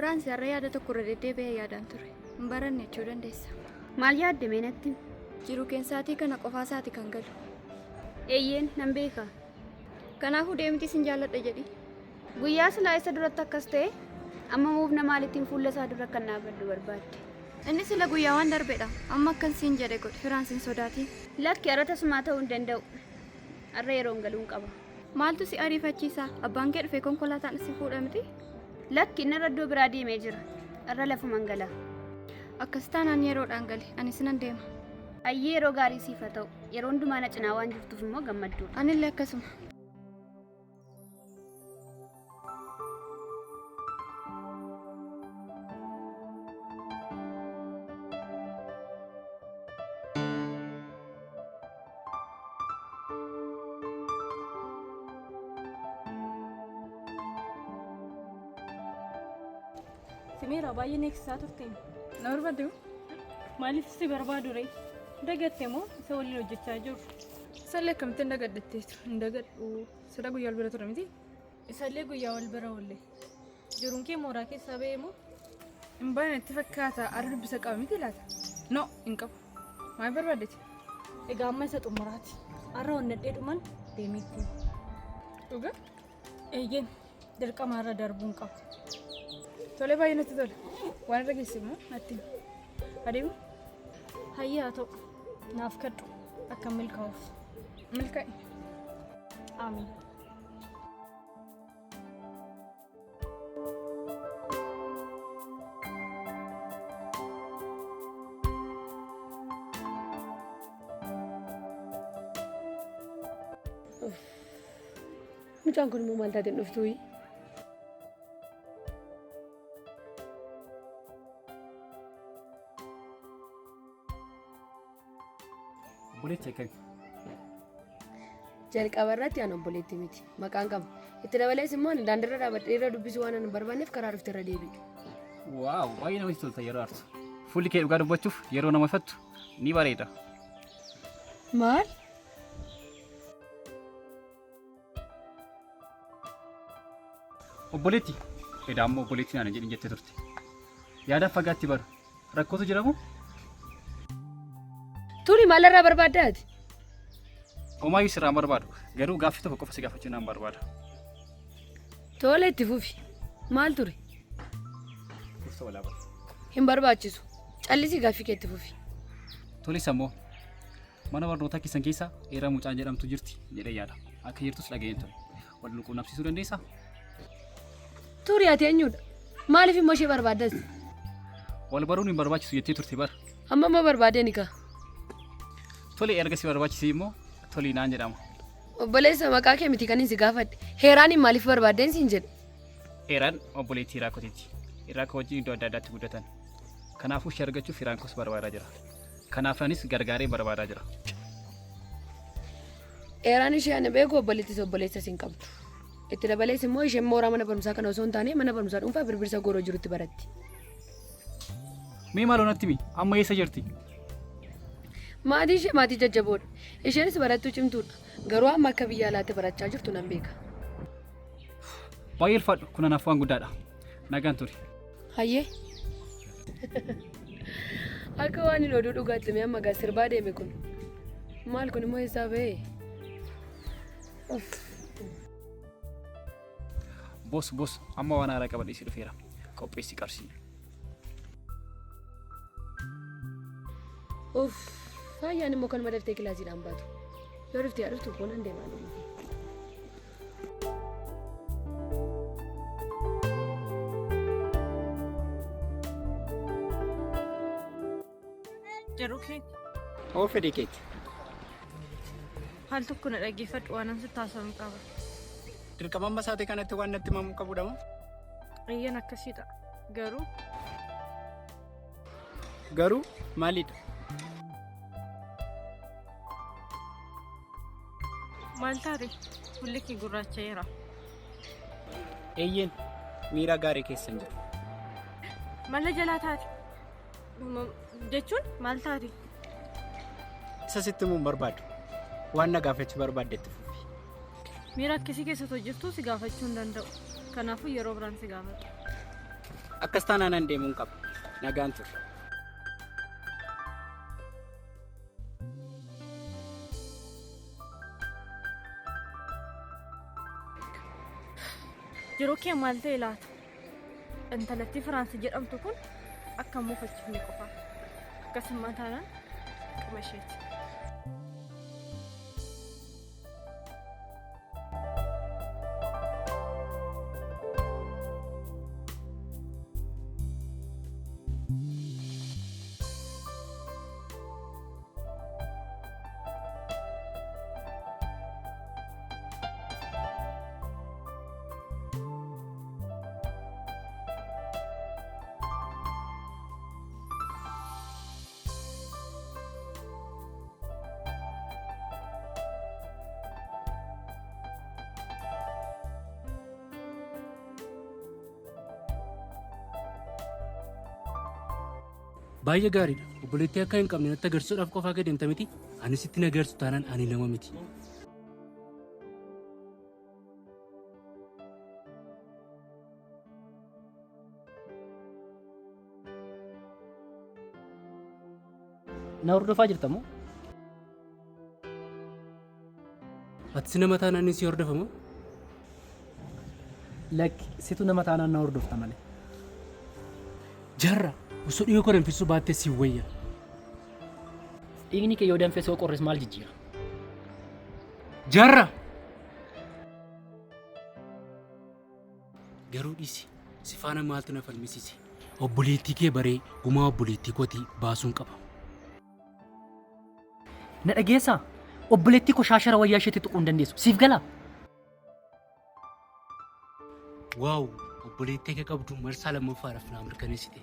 Firaansi har'a yaada tokko irra deddeebi'ee yaadaan ture. Hin baranne jechuu dandeessa. Maal yaadde mee natti? Jiru keensaatii kana qofaa isaati kan galu. Eeyyeen nan beeka. Kanaafuu deemtii sin jaalladha jedhi. Guyyaa silaa isa duratti akkas ta'e amma muufna maalittiin fuula isaa dura kan dhaabadhu barbaadde. Inni sila guyyaa waan darbedha. Amma akkan siin jedhe godhi. Firaansi hin sodaatiin. Lakki har'a tasumaa ta'uu hin danda'u. Har'a yeroon galuun qaba. Maaltu si ariifachiisa? Abbaan kee dhufee konkolaataan si fuudha miti? Lakki inni irra iddoo biraa deemee jira. Har'a lafuman gala. Akkas taanaan yeroodhaan gali. Anis nan deema. Ayyee yeroo gaarii siif haa ta'u. Yeroo hundumaa na cinaa waan jirtuuf immoo gammadduudha. Anillee akkasuma. Simeera baay'ee neeksisaa turte. Na barbaadde? Maaliif si barbaadu ree? Dagatte moo isa waliin hojjechaa jiru? Isallee akkamittiin dagaddatteetu? Hin dagadhu. Sila guyyaa wal bira ture miti? Isallee guyyaa wal bira oolle. Jiruun kee mooraa keessaa ba'ee moo? Hin baane natti fakkaata. Arra dubbisa qaba miti laata? No, hin qabu. Maal barbaaddeti? Egaa amma isa xumuraati. Har'a onnadhee dhuman deemeetti. Dhugaa? Eeyyeen dirqama irra darbuun qaba. Tolee baay'ee natti tola. Waan irra geesse immoo natti himi. Adeemu? Hayyee haa ta'u. Naaf kadhu akka milkaa'uuf. Milkaa'i. Amiin. Mucaan kun immoo maal taateen dhuftuuyi? Obboleetti akkami? Jalqaba irratti ani obboleetti miti. Maqaan qaba. Itti dabalees immoo ani daandiirra dhaabadhee irra dubbisuu waan ani hin barbaanneef karaa dhufte irra deebi'i. Waaw baay'ee namatti tolta yeroo aartu. Fuulli kee dhugaa dubbachuuf yeroo nama ifattu ni bareeda. Maal? Obboleetti edaa ammoo obboleetti naan hin jedhin jettee turte. Yaadaan fagaatti bara. Rakkootu jira moo? Turi maalarraa barbaadda ati? Homaayyuu sirraa hin barbaadu. Garuu gaaffii tokko qofa si gaafachuu naan barbaada. Tole itti fufi. Maal ture? Dursa walaa bara. Hin barbaachisu. Callisii gaaffii kee itti fufi. Tolis ammoo mana barnootaa keessan keessa Eeraa mucaan jedhamtu jirti jedhee yaada. Akka jirtus dhaga'een ture. Wal nu quunnamsiisuu dandeessaa? Turi ati eenyudha? Maaliif immoo ishee barbaaddas? Wal baruun hin barbaachisu jettee turte bara. Amma immoo barbaadeen kaa. Tole erga si barbaachisee immoo tolii naan jedhama. Obboleessa maqaa kee miti kanin si gaafadhe. Heeraaniin maaliif barbaaddeen siin jedhe? Heeraan obboleettii Hiraakotiiti. Hiraakoo wajjin iddoo adda addaatti guddatan. Kanaafuu ishee argachuuf hiraan koos barbaadaa jira. Kanaaf anis gargaaree barbaadaa jira. Heeraan ishee ani beeku obboleettis obboleessas hin qabdu. Itti dabalees immoo isheen mooraa mana barumsaa kana osoo hin taane mana barumsaa dhuunfaa Birbirsa Gooroo jirutti baratti. Mee maaloo natti himi amma eessa jirti? Maatii ishee maatii jajjaboodha. Isheenis barattuu cimtuudha. Garuu amma akka biyya alaatti barachaa jirtu nan beeka. Baay'ee ulfaadhu kun anaaf waan guddaadha. Nagaan turi. Hayyee. Akka waan hin oduu dhugaatti mee amma gaa sirbaa deeme kun. Maal kun immoo eessaa ba'ee? Uff. Boss boss amma waan haaraa qabadhee si dhufeera. Qopheessi qarshii. Uff. Faayyaan immoo kanuma daftee kilaasiidhaan baatu. Yoo dhuftee haa dhuftu boonan deemaa deema. Jaruu keenya Hoo fedhii keeti. haal tokko na dhaggeeffadhu waan an sitti haasa'u qaba. Dirqama amma isaatii kanatti waan natti himamuu qabudha moo? Eeyyan akkasiidha. Garuu Garuu maalidha? Maal taate? Fuulli kee gurraacha'eera. Eeyyeen miira gaarii keessa hin jiru. Mala jalaa taate. Jechuun maal taate? Isa sitti himuu hin barbaadu. Waan na gaafachuu barbaadde itti fufi. Miira akkasii keessa otoo jirtuu si gaafachuu hin danda'u. Kanaafuu yeroo biraan si gaafadha. Akkas taanaan an deemuun qaba. Nagaan ture. Yeroo kee maal ta'e laata? Intalattii Firaansi jedhamtu kun akka hin mufachiifne qofa. Akkasuma taanaan qaba isheeti. Baay'ee gaariidha. Obboleettii akka hin qabne natti agarsiisuudhaaf qofaa gad deemta miti. Ani sitti na agarsiisu taanaan ani nama miti. Na hordofaa jirta moo? Ati nama taanaan si hordofa moo? Lakki situ nama taanaan na hordofta malee. Jarra osoo dhiiga koo danfisuu baattee si wayya. Dhiigni kee yoo danfee soo qorres maal jijjiira? Jarra! Garuu dhiisi si faana maaltu na falmisiise? Obboleettii kee baree gumaa obboleettii kootii baasuun qaba. Na dhageessaa? Obboleettii koo shaashara wayyaa isheetti tuquu hin dandeessu. Siif galaa? Waaw! Obboleettii akka qabdu marsaa lammaffaadhaaf naa mirkaneessite.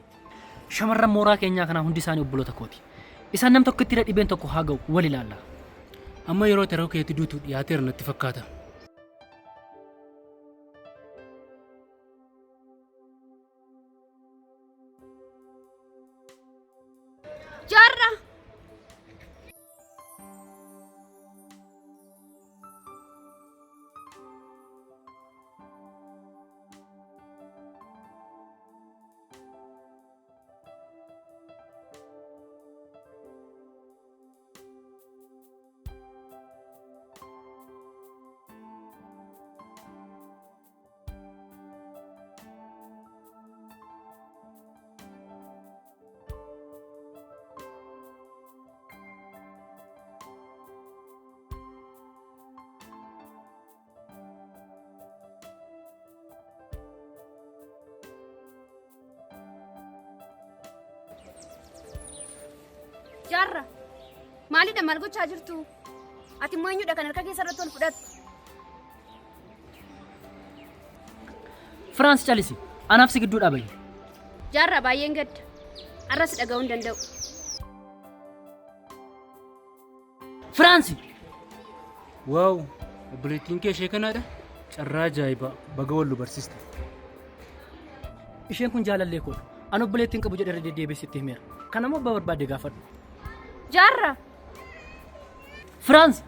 Shamarran mooraa keenyaa kanaa hundi isaanii obboloota kooti. Isaan nam tokkotti irra dhibeen tokko haa ga'u wal ilaalla. Amma yeroo teroo keetti duutu dhiyaateera natti fakkaata. Jaarra! Jaarra! Maalidha maal gochaa jirtu? Ati immoo eenyudha kan harka keessa irratti ol fudhattu? Firaans calisi. Anaaf si gidduu dhaabayi. Jaarra baay'een gadda. Arras dhaga'uu hin danda'u. Firaansi! Waaw! Obboleettiin kee ishee kanaadha? Carraa ajaa'ibaa! Baga wal nu barsiiste. Isheen kun jaalallee koodha. Ani obboleettiin qabu jedhee irra deddeebi'ee sitti himeera. Kana immoo abbaa barbaadde gaafadhu. Jaarra! Firaans!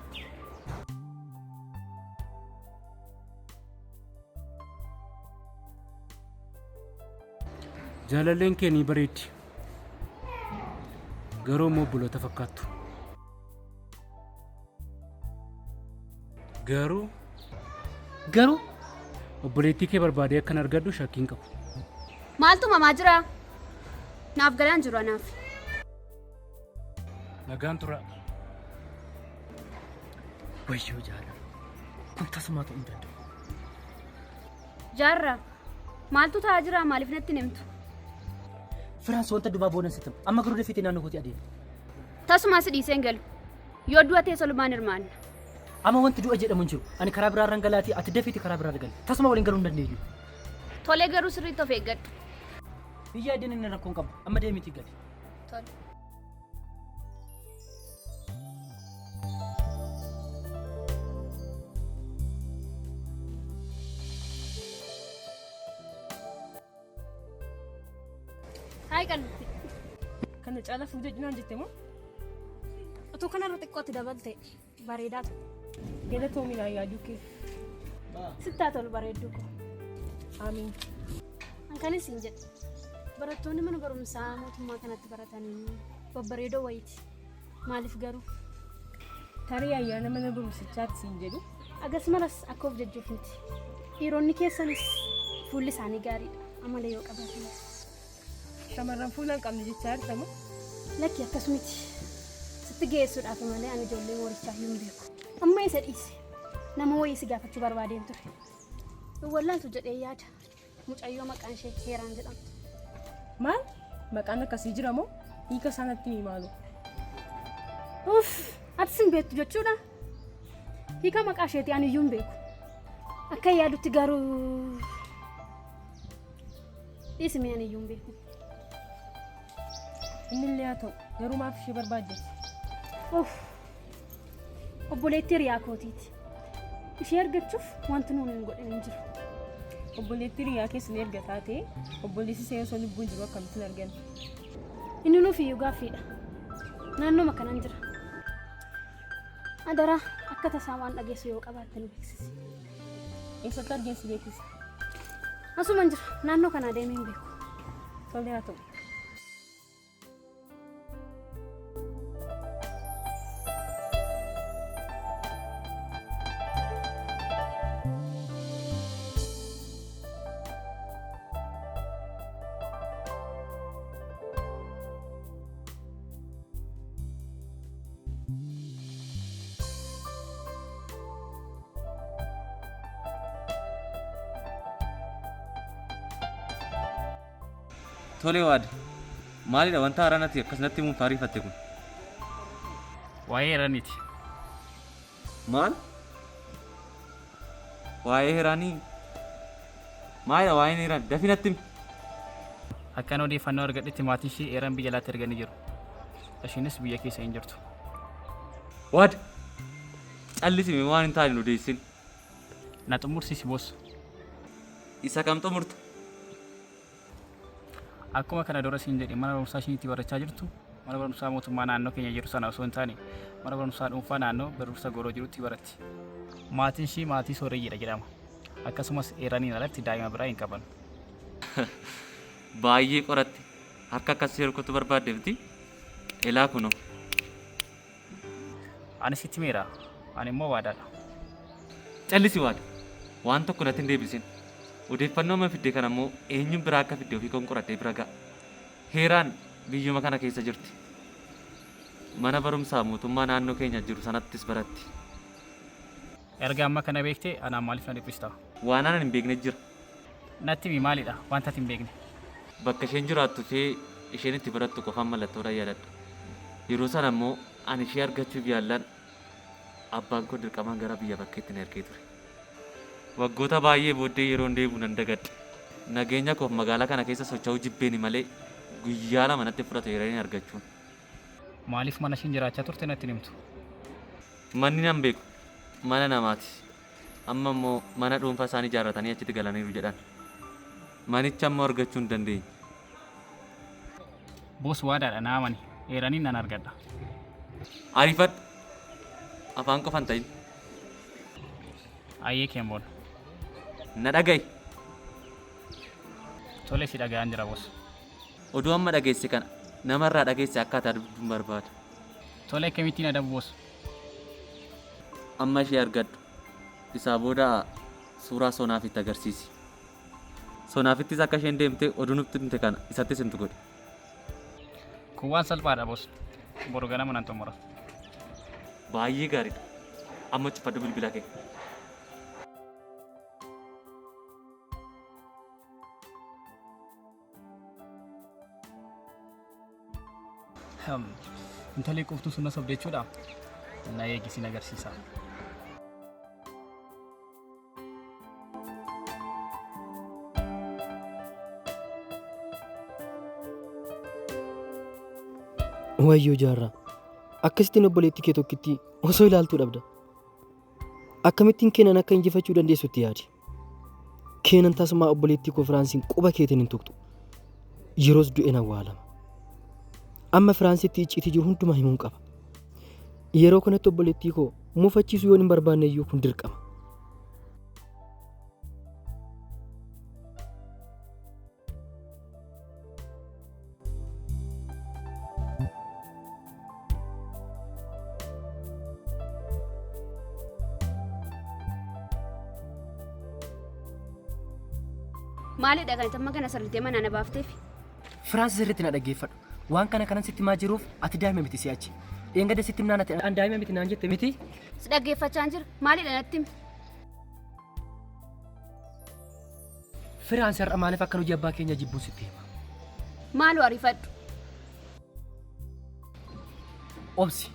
Jaalalleen kee ni bareeddi. Garuu immoo obboloota fakkaattu. Garuu Garuu obboleettii kee barbaadee akkan argadhu shakkiin qabu. Maaltu uumamaa jira? Naaf galaan jiru anaaf. Nagaan turaa. Wayyoo jaalala. Kun tasumaa ta'uu hin danda'u. Jaarra! Maaltu ta'aa jira? Maaliif natti hin himtu? Firaans wanta dubaa boonan sitti hima. Amma garuu dafiitii naannoo kootii adeemi. Tasumaa si dhiisee hin galu. Yoo du'a ta'e solumaan hirmaanna. Amma wanti du'a jedhamu hin jiru. Ani karaa biraarran galaatii ati dafiitii karaa biraarra gali. Tasuma waliin galuu hin dandeenyu. Tolee garuu sirriitti of eeggadhu. Biyya addeen inni rakkoo hin qabu. Amma deemiitii gali. Tole. Hayi qalbitti. Kana caalaa fuudhee jinaan jette moo? Otoo kanarra xiqqootti dabalte bareedaa ture. Galatoomi naa yaaduu kee. Sittaa tolu bareedduu koo. Amiin. An kanin siin jedhe. Barattoonni mana barumsaa mootummaa kanatti baratanii babbareedoo wayiiti. Maaliif garuu? Tarii ayyaana mana barumsichaatti siin jedhu. Agas maras akka of jajjuuf miti. Dhiironni keessanis fuulli isaanii gaariidha. Amala yoo qabaatanis. Shamarran fuula hin qabne jechaa jirta moo? Lakki akkas miti. Sitti geessuudhaaf malee ani ijoollee moorichaa hin beeku. Amma isa dhiise. Nama wayii si gaafachuu barbaadeen ture. Hin wallaaltu jedhee yaada. Mucayyoo maqaan ishee Heeraan jedhamtu. Maal? Maqaan akkasii jira moo? Hiika isaa natti himi maaloo. Uff! Atis hin beektu jechuudha? Hiika maqaa isheetii ani iyyuu hin beeku. Akka yaadutti garuu dhiisi mee ani iyyuu hin beeku. Inni illee haa ta'u garuu maaf ishee barbaaddeti? Uff! Obboleettii hiriyaa kootiiti. Ishee argachuuf wanti nuun hin godhin hin jiru. Obboleettii hiriyaa keessan erga taatee obboleessi ishee osoo lubbuun jiru akkamittiin argan? Inni nuuf iyyuu gaaffiidha. Naannooma kanan jira. Adaraa akka tasaa waan dhageessu yoo qabaatte nu beeksisi. Eessatti argeen si beeksisa? Asuman jira. Naannoo kanaa deemee hin beeku. Tole haa ta'u. Tole waada. Maalidha wanta haaraa natti akkas natti himuuf ariifatte kun? Waa'ee Heeraniiti. Maal? Waa'ee Heeraanii? Maalidha waa'een Heeraan? Dafii natti himi. Akkan odeeffannoo argadhetti maatiin ishee Heeran biyya alaatti erganii jiru. Isheenis biyya keessa hin jirtu. Waada! Callisi mee waan hin taane hin odeessin. Na xumursiisi boss. Isa kam xumurta? Akkuma kana dura siin jedhe mana barumsaa ishiin itti barachaa jirtu mana barumsaa mootummaa naannoo keenya jiru sana osoo hin taane mana barumsaa dhuunfaa naannoo Birbirsa Gooroo jirutti baratti. Maatiin ishii maatii sooreyyiidha jedhama. Akkasumas Eeraniin alatti daa'ima biraa hin qaban. Baay'ee qoratte. Harka akkas si rukutu barbaadde miti? Elaa kunoo. Ani sitti himeera. Ani immoo waadaadha. Callisi Waada. Waan tokko natti hin deebisin. Odeeffannoo amma fidde kana immoo eenyuun biraa akka fidde ofii koon qoradhee bira ga'a. Heeraan biyyuma kana keessa jirti. Mana barumsaa mootummaa naannoo keenya jiru sanattis baratti. Erga amma kana beektee anaan maaliif na dhiphista? Waanan ani hin beekne jira. Natti himi maalidha wanta ati hin beekne? Bakka isheen jiraattu fi isheen itti barattu qofan mallattoodhaan yaadadha. Yeroo sana immoo ani ishee argachuuf yaallaan abbaan koo dirqamaan gara biyya bakkeetti na ergee ture. Waggoota baay'ee booddee yeroon deebi'u nan dagadhe. Nageenya koof magaalaa kana keessa socha'uu jibbeeni malee guyyaa 2 natti fudhate Hireen argachuun. Maaliif mana isheen jiraachaa turte natti hin himtu? Manni nan beeku mana namaati. Amma immoo mana dhuunfaa isaanii ijaarratanii achitti galaniiru jedhan. Manicha immoo argachuu hin dandeenye. Boss waadaadha na amani. Eeraniin nan argadha. Ariifadhu! Afaan qofa hin ta'in. Ayyee keen boona. Na dhaga'i! Tole si dhaga'aan jira boss. Oduu amma dhageesse kana nama irraa dhageesse akka ati adabdun barbaada. Tole akkamittiin adabu boss? Amma ishee argadhu. Isaa booda suuraa Soonaafitti agarsiisi. Soonaafittis akka isheen deemtee oduu nutti himte kana isattis himtu godhi. Kun waan salphaadha boss. Boru ganama nan xumura. Baay'ee gaariidha. Amma cufadhu bilbila kee. Intalli quuftuun sun na sobde jechuudha. Na eegi sin agarsiisa. Wayyoo jaarraa! Akkasittiin obboleettii kee tokkittii osoo ilaaltuu dhabda. Akkamittiin Keenan akka injifachuu dandeessu itti yaadi. Keenan tasumaa obboleettii koo Firaansiin quba keetiin hin tuqxu. Yeroos du'een awwaalama. Amma Firaansitti icciitii jiru hundumaa himuun qaba. Yeroo kanatti obboleettii koo mufachiisuu yoon hin barbaanne iyyuu kun dirqama. Maalidha kan amma kana sirritee manaa na baafteef? Firaansi sirriitti na dhaggeeffadhu. Waan kana kanan sitti himaa jiruuf ati daa'ima miti si'achi. Dheengadda sitti himnaan ati an daa'ima miti naan jette miti? Si dhaggeeffachaan jira. Maalidha natti himi? Firaansi har'a maaliif akkan hojii abbaa keenya jibbuun sitti hima. Maaloo ariifadhu. Obsi.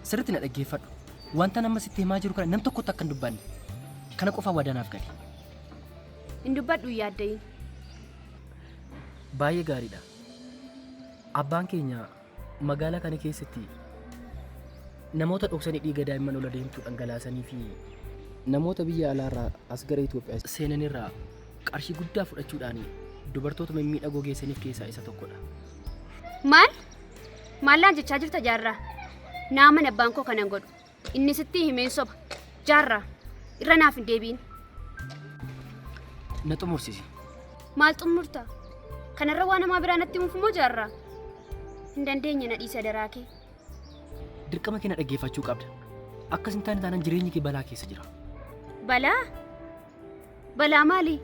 Sirriitti na dhaggeeffadhu. Wantan amma sitti himaa jiru kana nam tokkotti akka hin dubbanne. Kana qofaa waadaa naaf gali. Hin dubbadhu hin yaadda'iin. Baay'ee gaariidha. Abbaan keenya magaalaa kana keessatti namoota dhoksanii dhiiga daa'imman ol adeemtuu dhangalaasanii fi namoota biyya alaarraa as gara Itoophiyaa seenanirraa qarshii guddaa fudhachuudhaan dubartoota mimmiidhagoo geessaniif keessaa isa tokkodha. Maal? Maallaan jechaa jirta Jaarraa? Naa mana abbaan koo kanan godhu. Inni sitti himeen soba. Jaarraa, irra naaf hin deebi'in. Na xumursisi. Maal xummurta? Kanarra waan hamaa biraa natti himuuf moo Jaarraa? Hin dandeenye na dhiisi adaraa kee. Dirqama kee na dhaggeeffachuu qabda. Akkas hin taane taanaan jireenyi kee balaa keessa jira. Balaa? Balaa maalii?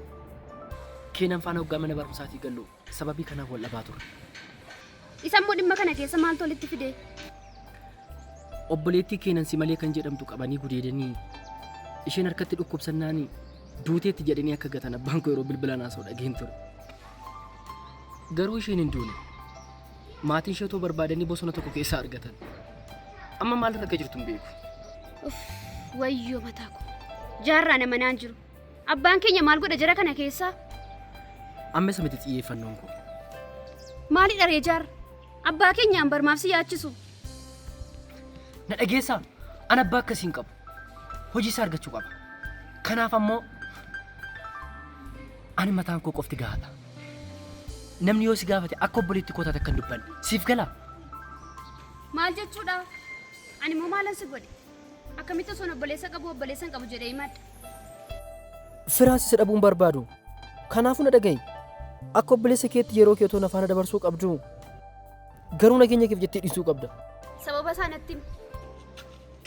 Keenan faana hoggaa mana barumsaatii gallu sababii kanaaf wal dhabaa turre. Isa immoo dhimma kana keessa maaltu walitti fide? Obboleettii Keenan si malee kan jedhamtu qabanii gudeedanii isheen harkatti dhukkubsannaan duuteetti jedhanii akka gatan abbaan koo yeroo bilbilaan haasa'u dhageen ture. Garuu isheen hin duune. Maatiin ishee otoo barbaadanii bosona tokko keessaa argatan. Amma maalirra akka jirtu hin beeku. Uff, wayyoo mataa koo. Jaarraa nama naan jiru. Abbaan keenya maal godha jara kana keessaa? Amma isa miti xiyyeeffannoon koo. Maalidha ree jaarra? Abbaa keenyaan barmaaf si yaachisu. Na dhageessaa? An abbaa akkasii hin qabu. Hojii isaa argachuu qaba. Kanaaf ammoo ani mataan koo qofti gahaadha. Namni yoo si gaafate akka obboleetti koo taate akka hin dubbanne. Siif galaa? Maal jechuudha? Ani immoo maalan si godhe? Akkamitti osoon obboleessa qabuu obboleessa hin qabu jedhee himadha? Firaas si dhabuu hin barbaadu. Kanaafuu na dhaga'i. Akka obboleessa keetti yeroo kee otoo na faana dabarsuu qabduu garuu nageenya keef jettee dhiisuu qabda. Sababa isaa natti himi.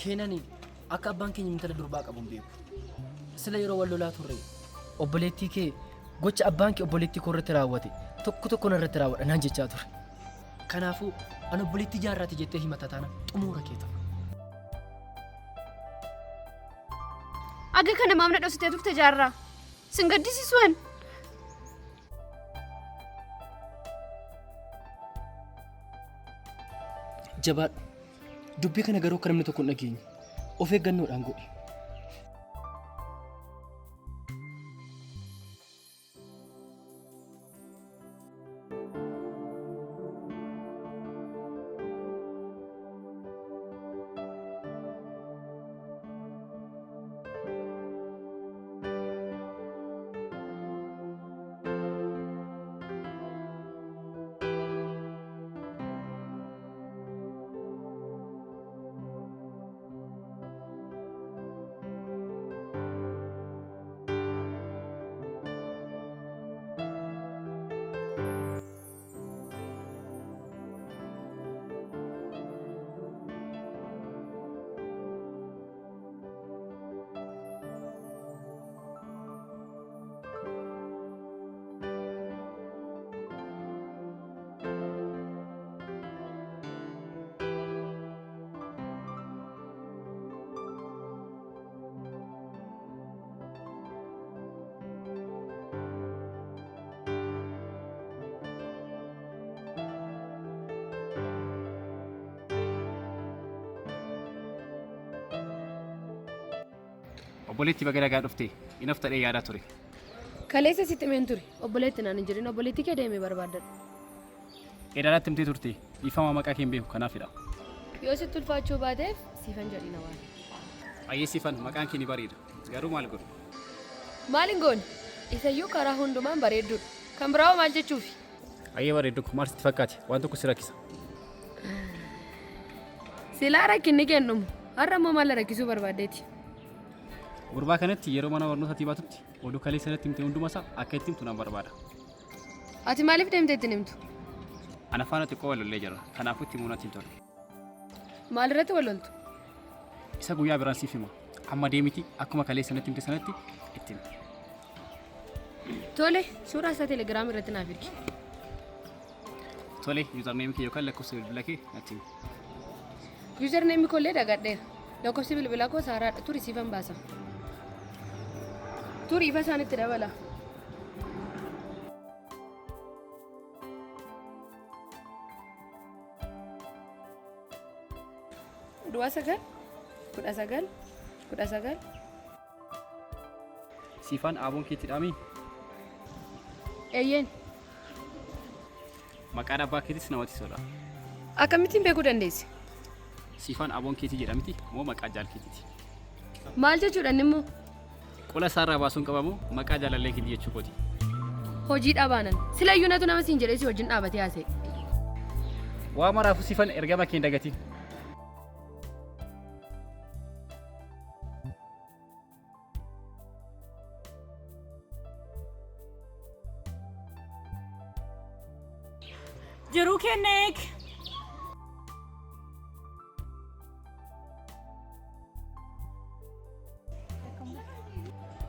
Keenani akka abbaan keenya intala durbaa qabu hin beeku. Sila yeroo wal lolaa turre obboleettii kee gocha abbaan kee obboleettii koo irratti raawwate tokko tokko narratti raawwadha naan jechaa ture. Kanaafuu an obboleettii jaarraati jettee himata taanaan xumuura kee ta'a. Aga kana maaf na dhositee turte jaarraa? Sin gaddisiisu an. Jabaadhu. Dubbii kana garuu akka namni tokko hin dhageenye. Of eeggannoodhaan godhi. Obboleetti baga nagaa dhufte. Hin hafta jedhee yaadaa ture. Kaleessa sitti himeen ture. Obboleetti naan hin jedhin obboleettii kee deemee barbaaddadhu. Edaa natti himtee turte. Dhiifama maqaa kee hin beeku kanaafidha. Yoo sitti ulfaachuu baateef siifan jedhii na waami. Ayyee Siifan maqaan kee ni bareeda. Garuu maal godhu? Maal hin goone? Isayyuu karaa hundumaan bareedduudha. Kan biraawoo maal jechuufi? Ayyee bareeddu ko maal sitti fakkaate? Waan tokko si rakkisa. Silaa rakkinni kee hin dhumu. Har'a immoo maal na rakkisuu barbaaddeeti? Gurbaa kanatti yeroo mana barnootaatii baatutti oduu kaleessa natti himte hundumasaa akka itti himtu nan barbaada. Ati maaliif deemtee itti hin himtu? Ana faana xiqqoo wal lollee jirra. Kanaafuu itti himuu natti hin tolu. Maal irratti wal loltu? Isa guyyaa biraan siif hima. Amma deemiti akkuma kaleessa natti himte sanatti itti himi. Tole, suuraa isaa telegiraam irratti naaf ergi. Tole, username kee yookaan lakkoofsa bilbila kee natti himi. Username koollee dagadheera. Lakkoofsi bilbilaa koo Saaraadha. Turi siifan baasa. Turi ifa isaanitti dabala. Duwwaa 9 19 19. Siifaan aaboon keetti dhaamii? Eeyyeen. Maqaan abbaa keetis namatti tola. Akkamittiin beekuu dandeesse? Siifaan aaboon keetii jedhamti moo maqaa jaal keetiiti? Maal jechuudha inni immoo? Qola isaarraa baasuun qabamu maqaa jaalallee keetii jechuu kooti. Hojii dhabaanan. Silayyuu natu nama siin jedhee si wajjin dhaabatee haasa'e. Waa maraafuu siifan ergama kee hin dagatiin. Jiruu kenna eeg.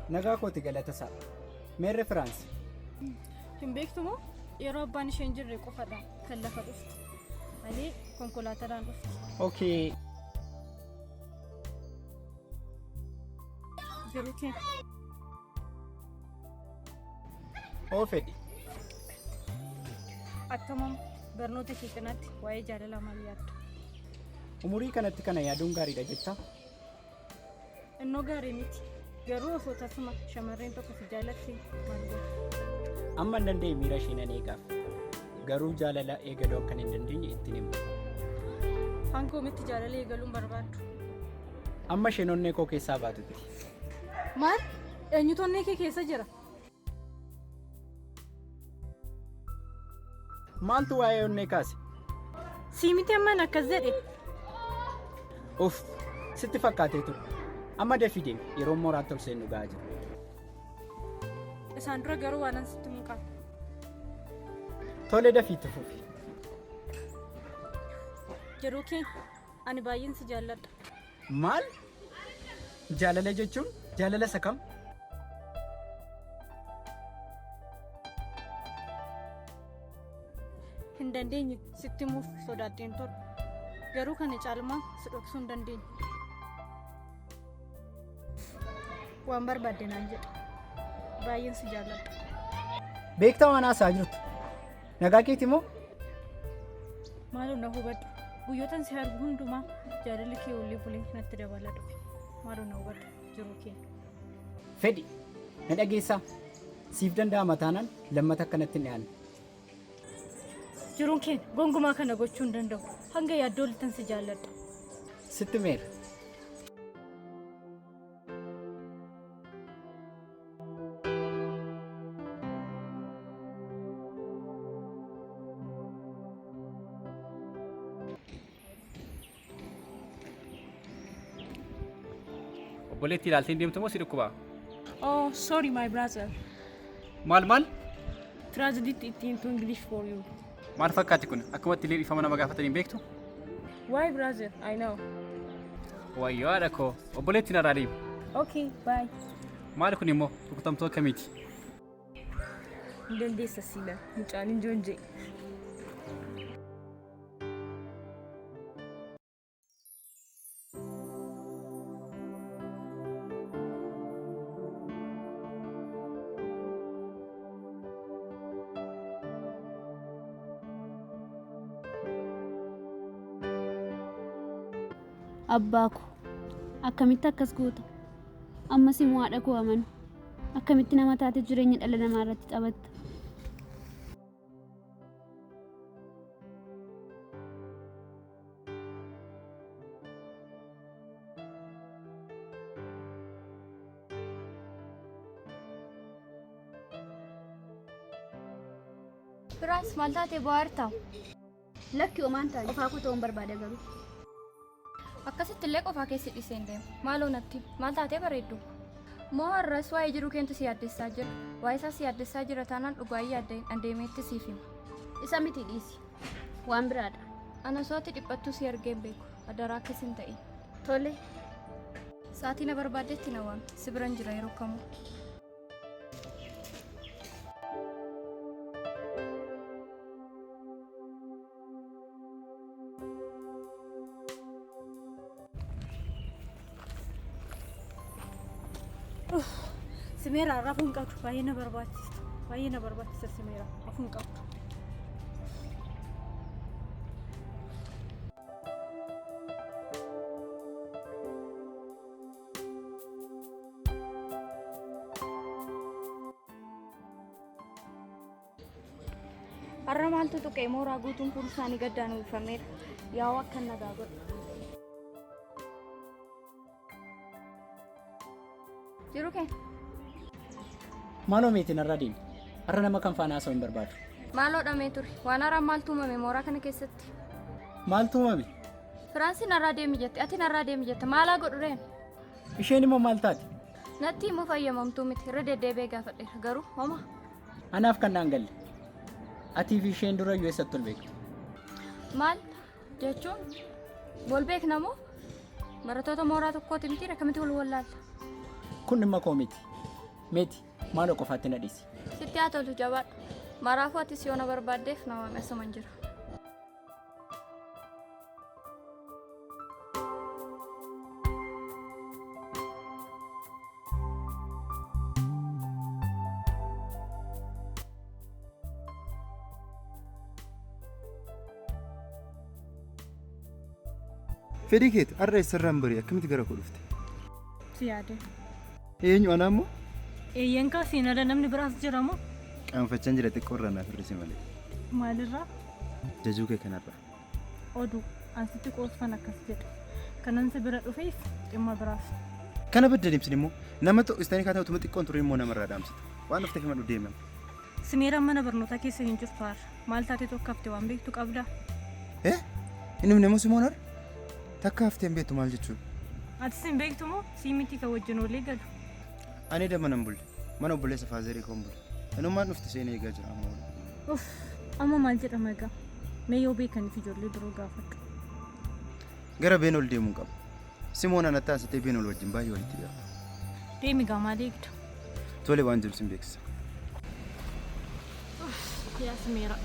Nagaa kooti galata isaa. Meerre Firaans? Hin beektu moo yeroo abbaan ishee hin jirre qofadha kan lafa dhuftu. Malee konkolaataadhaan dhufti. Okay. Jiruu kenna. Hoo fedhi. Akkamam barnoota kee cinaatti waa'ee jaalalaa maal yaadda? Umurii kanatti kana yaaduun gaariidha jettaa? Innoo gaarii miti. Garuu osoo tasuma shamarreen tokko si jaalatte maal goota? Amma hin danda'e miira ishee nan eegaaf. Garuu jaalala eegaluu akkan hin dandeenye ittiin hima. Hanga yoomitti jaalala eegaluun barbaaddu? Amma isheen onnee koo keessaa baatutti. Maal? Eenyutu onnee kee keessa jira? Maaltu waa'ee onnee kaase? Sii miti amman akkas jedhe. Uff, sitti fakkaatee ture. Amma dafii deemi, yeroon mooraatti ol seennu ga'aa jira. Isaan dura garuu waanan sitti himu qaba. Tole dafii itti fufi. Jiruu kee ani baay'een si jaalladha. Maal? Jaalala jechuun jaalala isa kam? Hin dandeenye sitti himuuf sodaadheen ture. Garuu kana caalmaa si dhoksuu hin dandeenye. Waan barbaadde naan jedhi. Baay'een si jaalladha. Beektaa waan haasa'aa jirtu. Nagaa keeti moo? Maaloo na hubadhu. Guyyootan si argu hundumaa jaalalli kee olii bulee natti dabalaa dhufe. Maaloo na hubadhu jiruu kee. Fedhi, na dhageessaa? Siif danda'ama taanaan lammata akkanatti hin dhiyaanne. Jiruun kee gonkumaa kana gochuu hin danda'u. Hanga yaaddoo olittan si jaalladha. Sitti himeera. Obboleetti ilaaltee hin deemtu moo si dhukkuba? Oh, sorry my brother. Maal maal? Translate it into English for you. Maal fakkaatti kun? Akkumatti illee dhiifama nama gaafatan hin beektu? Why brother? I know. Wayyoo haadha koo obboleetti narraa deemi. Okay, bye. Maal kun immoo rukutamtuu akkamiiti? Hin dandeessa siila. Mucaan hin joonjee. Abbaa ko, akkamitti akkas goota? Ammas immoo haadha koo amanu. Akkamitti nama taate jireenya dhala namaa irratti taphatta? Firaans maal taatee bo'aa jirta? Lakki homaan taane qofaa koo ta'uun barbaada garuu. Akkasitti illee qofaa keessi dhiisee hin deemu. Maaloo natti maal taatee bareeddu? Moo har'as waa'ee jiruu keentu si yaaddessaa jira? Waa'ee isaa si yaaddessaa jira taanaan dhugaa hin yaadda'in an deemeetti siif hima. Isa miti dhiisi. Waan biraadha. Ana osoo ati dhiphattuu si argee hin beeku. Adaraa akkas hin ta'in. Tole. Sa'aatii na barbaaddetti na waami. Si biran jira yeroo kamuu. Simeeraa rafuu hin qabdu. Baay'ee na barbaachista. Baay'ee na barbaachisa Simeeraa. Rafuu hin qabdu. Har'a maaltu tuqee mooraa guutuun kun isaanii gaddaan uwwifameera. Yaa'u akkan nagaa godhu. Jiru kee. Maaloo meetii narraa deemi. Har'a nama kan faana haasa'u hin barbaadu. Maaloo dhamee ture. Waan haaraan maaltu uumame mooraa kana keessatti? Maaltu uumame? Firaansi narraa deemi jette. Ati narraa deemi jette. Maalaa godhu reen? Isheen immoo maal taate? Natti himuu fayyamamtuu miti. Irra deddeebi'ee gaafadheera. Garuu homa. Anaaf kan naan galle. Atii fi isheen dura iyyuu eessatti ol beektu? Maal jechuun wal beekna moo? Barattoota mooraa tokkooti miti akkamitti wal wallaalla? Kun dhimma koo miti. Meeti maaloo qofaatti na dhiisi. Sitti haa tolu jabaadhu. Maraafuu atis yoo na barbaaddeef na waami asuman jira. Fedhii keeti har'a eessarraan barii akkamitti gara koo dhufte? Si yaade. Eenyu anaa immoo? Eeyyeen kaa siin ala namni biraas jira moo? Qaanfachaan jira xiqqoo irraa naaf hir'isi malee. Maalirraa? Jajuu kee kanarraa. Oduu an sitti qoosfan akkas jedhe. Kanan si bira dhufeef dhimma biraaf. Kana badda deemsin immoo nama ta'u istanii kaatee utuma xiqqoon turin immoo namarraa dhaamsita. Waan dhufteef himadhu deemi amma. Simiiraan mana barnootaa keessa hin jirtu har'a. Maal taateetu akka hafte waan beektu qabdaa? Eh? Inni nama Simoon har'a? Takka haftee hin beektu maal jechuudha? Atis hin beektu moo? Sii miti kan wajjin oolee galu. Ani eda mana hin bulle. Mana obboleessa faazarii koon bule. Inummaan dhufte seenee eegaa jira amma waliin. Uff! Amma maal jedhama egaa? Mee yoo beekaniif ijoollee biroo gaafadhu. Gara Beenol deemuun qaba. Simoon anatti aansitee Beenol wajjin baay'ee walitti dhiyaatu. Deemi egaa maal eegda? Tole waan jiru sin beeksisa. Uff! Yaa Simiiraa.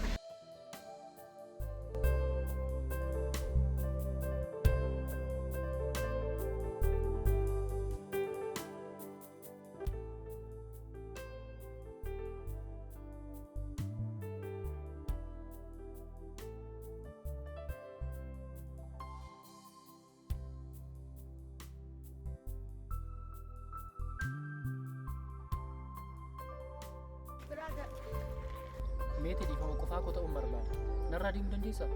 Meetii dhiifama qofaa koo ta'uun barbaada. Narraa deemuu dandeessaa?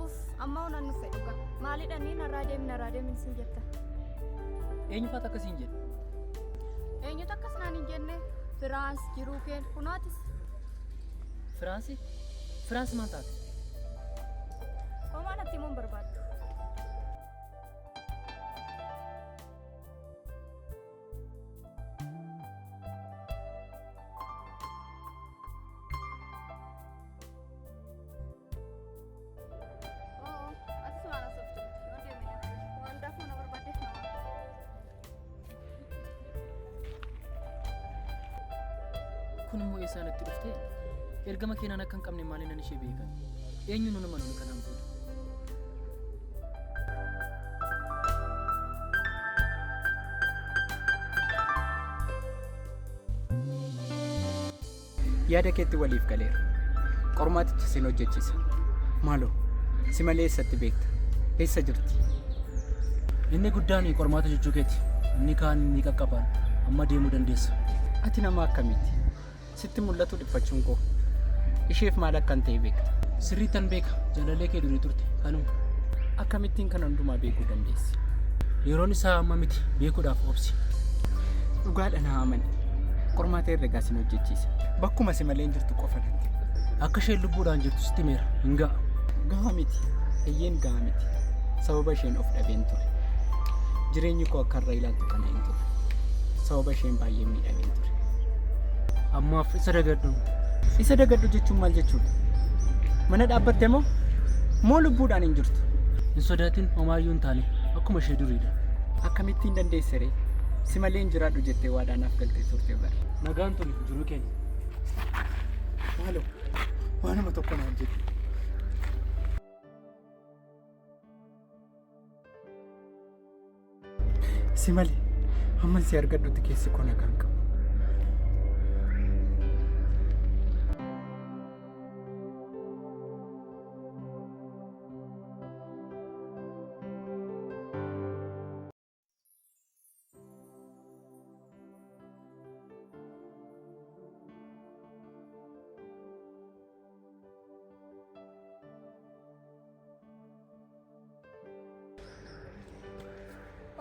Uff, amma honan nuffe dhugaa. Maalidhanii narraa deemi narraa deemi sin jetta. Eenyufaatu akkasiin jedhe? Eenyutu akkas naan hin jenne? Firaans, jiruu keen, kunoo atis. Firaansi? Firaansi maal taate? Homaa natti himuu hin barbaaddu. Oo, atis waan haasoftu miti. Yoo deeme nyaata. Waan daakuu na barbaaddeef na waami. Kun immoo eessaa natti dhuftee? Ergama keenaan akka hin qabne maaliinan ishee beekan? Eenyuun nama nuni kanaan booda? Yaada keetti waliif galeera. Qormaaticha sin hojjechiisa. Maaloo, si malee eessatti beekta? Eessa jirti? Inni guddaan qormaata jechuu keeti. Inni kaan ni qaqqabaan. Amma deemuu dandeessa. Ati nama akkamiiti? Sitti mul'atu dhiphachuun koo. Isheef maal akkan ta'e beekta. Sirriittan beeka. Jaalallee kee durii turte. Kanuma. Akkamittiin kana hundumaa beekuu dandeesse? Yeroon isaa amma miti. Beekuudhaaf obsi. Dhugaadha na amani. Qormaata herregaa sin hojjechiisa. Bakkuma si malee hin jirtu qofa natti. Akka isheen lubbuudhaan jirtu sitti himeera. Hin ga'a. Gahaa miti. Eeyyeen gahaa miti. Sababa isheen of dhabeen ture. Jireenyi koo akka har'a ilaaltu kana hin turre. Sababa isheen baay'ee miidhameen ture. Ammaaf isa dagadhu. Isa dagadhu jechuun maal jechuudha? Mana dhaabbatte moo? Moo lubbuudhaan hin jirtu? Hin sodaatin homaayyuu hin taane. Akkuma ishee duriidha. Akkamittiin dandeesse ree? Si malee hin jiraadhu jettee waadaa naaf galtee turte bar. Nagaan turi jiruu keenya. Maaloo waanuma tokko naan jedhi. Si malee Hamman si argadhutti keessi koo nagaa hin qabu.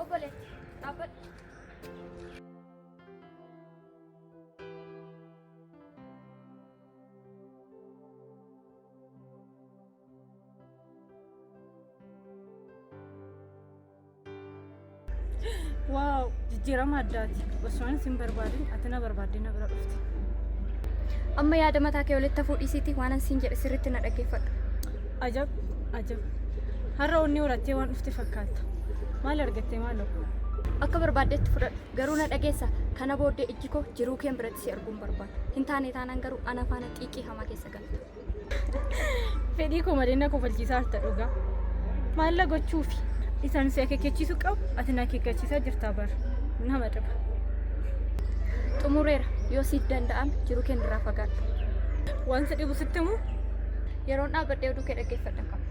Obboleetti, dhaabbadhu. Waaw, jijjiirama addaati. Osoo ani sin barbaadin ati na barbaaddee na bira dhufte. Amma yaada mataa kee walitti hafuu dhiisiitii waanan siin jedhe sirriitti na dhaggeeffadhu. Ajab, ajab. Har'a onnee horattee waan dhufte fakkaatta. Maal argatte maaloo? Akka barbaaddetti fudhadhu. Garuu na dhageessa. Kana booddee ijji koo jiruu keen biratti si arguu hin barbaadu. Hin taane taanaan garuu ana faana xiiqii hamaa keessa galta. Fedhii koo malee na kofalchiisaa jirta dhugaa. Maal na gochuufi? Isan si akeekkachiisuu qabu ati na akeekkachiisaa jirta bar. Nama dhiba. Xumureera. Yoo siif danda'ame jiruu keen irraa fagaadhu. Waan si dhibu sitti himuu? Yeroon dhaabbadhee oduu kee dhaggeeffadhu hin qabu.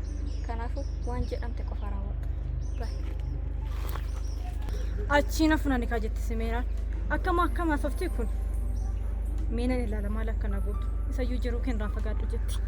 Kanaafuu waan jedhamte qofa raawwadhu. Bye. Achii na funani kaa jetti simeeraan. Akkama akkam haasofti kun? Mee nan ilaala maal akka na gootu. Isayyuu jiruu kee irraa fagaadhu jetti.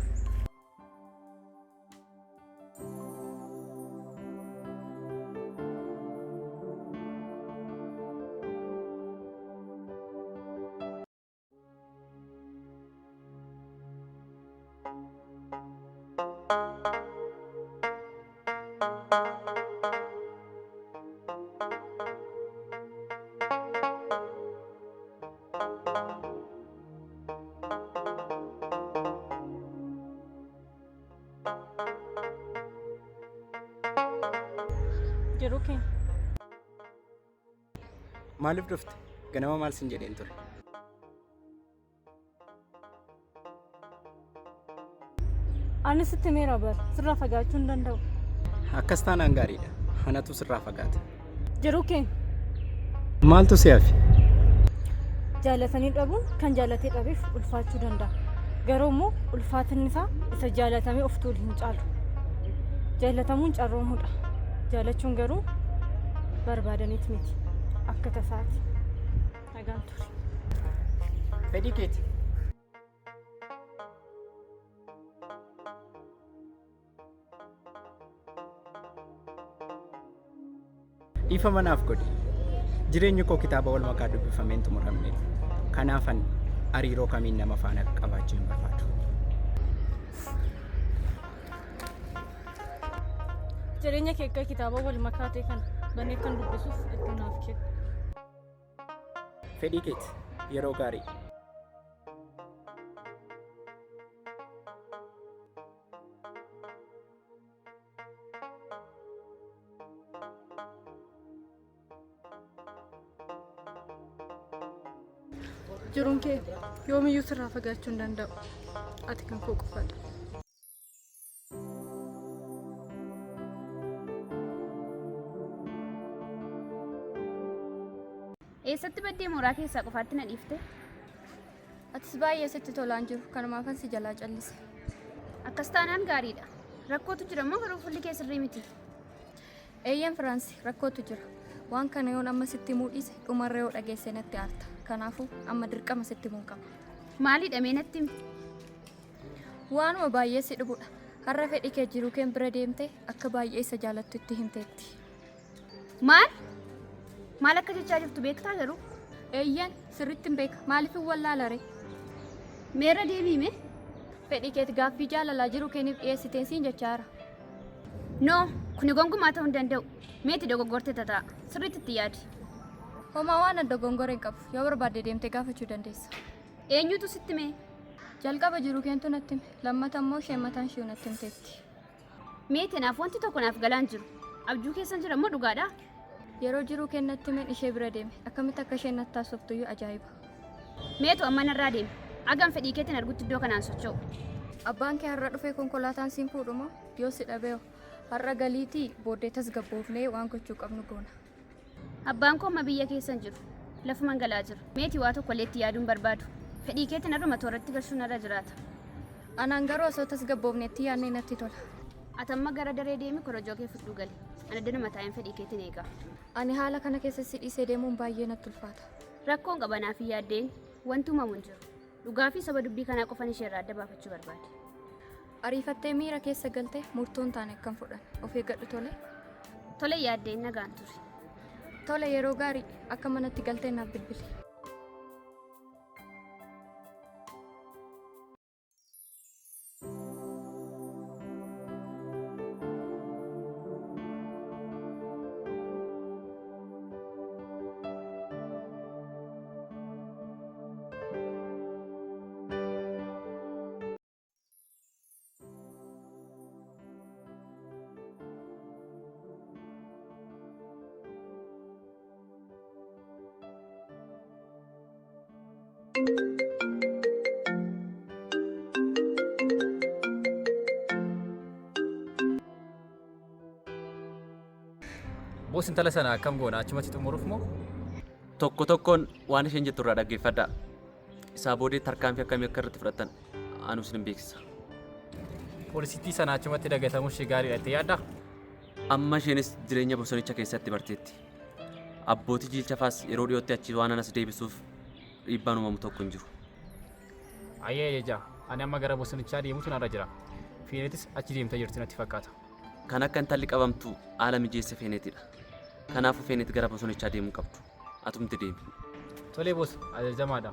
Jiruu keenya. Maaliif dhufte? Ganama maal sin jedheen ture? Ani sitti himeera bar sirraa fagaachuu hin danda'u. Akkas taanaan gaariidha. Anatu sirraa fagaata. Jiruu kee. Maaltu si hafe? Jaalatanii dhabuun kan jaalatee dhabeef ulfaachuu danda'a. Garuu immoo ulfaatinni isaa isa jaalatamee of tuulu hin caalu. Jaalatamuun carroomuudha. Jaalachuun garuu barbaadaniit miti. Akka tasaati. Nagaan turi. Fedhii keeti. Dhiifama naaf godhi. Jireenyi koo kitaaba wal makaa dubbifamee hin xumuramnedha. Kanaafan hariiroo kamiin nama faana qabaachuu hin barbaadu. Jireenya kee akka kitaaba wal makaa ta'e kana banee kan dubbisuuf iddoo naaf kenni. Fedhii keeti. Yeroo gaarii. Jiruun kee yoomiyyuu sirraa fagaachuu hin danda'u. Ati kan koo qofaadha. Eessatti baddee mooraa keessaa qofaatti na dhiifte? Atis baay'ee sitti tolaan jiru. Kanumaafan si jalaa callise. Akkas taanaan gaariidha. Rakkootu jira moo garuu fuulli kee sirrii miti? Eeyyeen Firaansi, rakkootu jira. Waan kana yoon amma sitti himuu dhiise dhumarra yoo dhageesse natti aarta. Kanaafuu amma dirqama sitti himuun qaba. Maaliidha mee natti himi? Waanuma baay'ee si dhibudha. Har'a fedhi kee jiruu keen bira deemtee akka baay'ee isa jaalattu itti himteetti. Maal? Maal akka jechaa jirtu beektaa garuu? Eeyyeen, sirrittin beeka. Maaliifin wallaala ree? Mee irra deebi'i mee? Fedhi keet gaaffii jaalalaa jiruu keeniif dhiyeessiteen siin jechaara. No, kuni gonkumaa ta'uu hin danda'u. Mee ati dogoggorteetta ta'a. Sirriitti itti yaadi. Homaa waanan dogongore hin qabu. Yoo barbaadde deemtee gaafachuu dandeessa. Eenyutu sitti hime? Jalqaba jiruu keentu natti hime. Lammata immoo isheen mataan ishiiyu natti himteetti. Mee tanaaf wanti tokko naaf galaa hin jiru. Abjuu keessan jira moo dhugaadha? Yeroo jiruu keen natti himen ishee bira deeme. Akkamitti akka isheen natti haasoftuyyuu ajaa'iba. Meetu amma narraa deemi. Hagan fedhii keetiin argutti iddoo kanaan socho'u. Abbaan kee har'a dhufee konkolaataan siin fuudhu moo? Yoo si dhabehoo? Har'a galiitii booddee tasgabboofnee waan gochuu qabnu goona. Abbaan koo amma biyya keessa hin jiru. Lafuman galaa jira. Meetii waa tokko illee itti yaaduu hin barbaadu. Fedhii keetiin har'uma tooratti galchuun narra jiraata. Anaan garuu osoo tasgabboofneetti yaadnee natti tola. Ati amma gara daree deemi korojoo kee fudhuu gali. Ani addanuma taa'een fedhii keetiin eega. Ani haala kana keessa si dhiisee deemuun baay'ee natti ulfaata. Rakkoon qaba naaf hin yaadda'in. Wanti uumamu hin jiru. Dhugaa fi soba dubbii kanaa qofan ishee irraa adda baafachuu barbaade. Ariifattee miira keessa galtee murtoo hin taane akka hin fudhanne of eeggadhu tolee? Tole hin yaadda'in nagaan turi. Tole yeroo gaarii akka manatti galteen naaf bilbili. Boos intala sana akkam goona achumatti xumuruuf moo? Tokko tokkoon waan isheen jettu irraa dhaggeeffadhaa. Isaa boodee tarkaanfii akkamii akka irratti fudhattan anuu isin beeksisa. Poolisittii sana achumatti dagatamuu ishee gaariidha jettee yaaddaa? Amma isheenis jireenya bosonicha keessatti barteetti. Abbootii jiilchafaas yeroo dhiyootti achi waan anas deebisuuf dhiibbaan uumamu tokko hin jiru. Ayyee ajajaa, ani amma gara bosonichaa deemuutu narra jira. Feenetis achi deemtee jirti natti fakkaata. Kan akka intalli qabamtu haala mijeesse Feenetidha. Kanaafuu Feenet gara bosonichaa deemuu hin qabdu. Atumti deemi. Tole boss, ajajamaadha.